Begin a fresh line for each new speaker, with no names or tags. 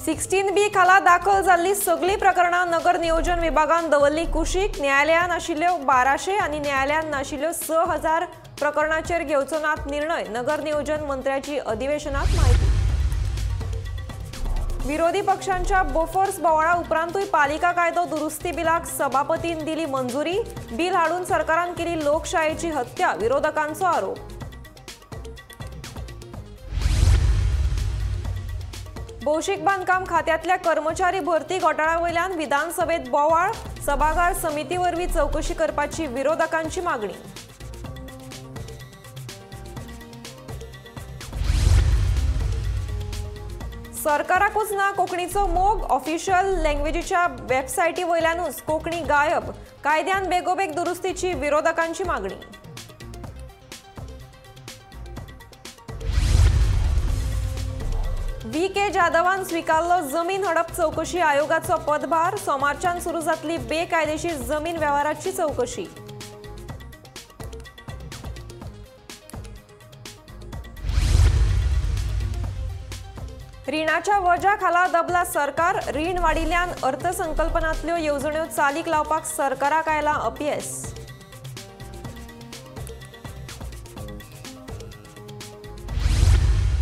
16B खाला दाखल जाल्ली सगळीं प्रकरणां नगर नियोजन विभागान दवरली कुशीक. न्यायालयान आशिल्ल्यो 1200 आनी न्यायालयान नाशिल्ल्यो 6000 प्रकरणाचेर घेवचो नात निर्णय. नगर नियोजन मंत्र्याची अधिवेशनात माहिती. विरोधी पक्षांच्या बोफोर्स बोवाळा उपरांतूय पालिका कायदो दुरुस्ती बिलाक सभापतीन दिली मंजुरी. बिल हाडून सरकारान केली लोकशायेची हत्या, विरोधकांचो आरोप. भौशीक बांदकाम खात्यांतल्या कर्मचारी भरती घोटाळ्या वयल्यान विधानसभेत बोवाळ. सभाघर समिती वरवीं चवकशी करपाची विरोधकांची मागणी. सरकाराकूच ना कोंकणीचो मोग. ऑफिशियल लँग्वेजीच्या वेबसायटी वयल्यानूच कोंकणी गायब. कायद्यान बेगोबेग दुरुस्तीची विरोधकांची मागणी. व्ही के जाधवान स्वीकारलो जमीन हडप चवकशी आयोगाचो पदभार. सोमारच्यान सुरू जातली बेकायदेशीर जमीन वेव्हाराची चवकशी. रिणाच्या वजा खाला दबला सरकार. रीण वाडिल्ल्यान अर्थसंकल्पनांतल्यो येवजण्यो चालीक लावपाक सरकाराक आयलां अपयेस.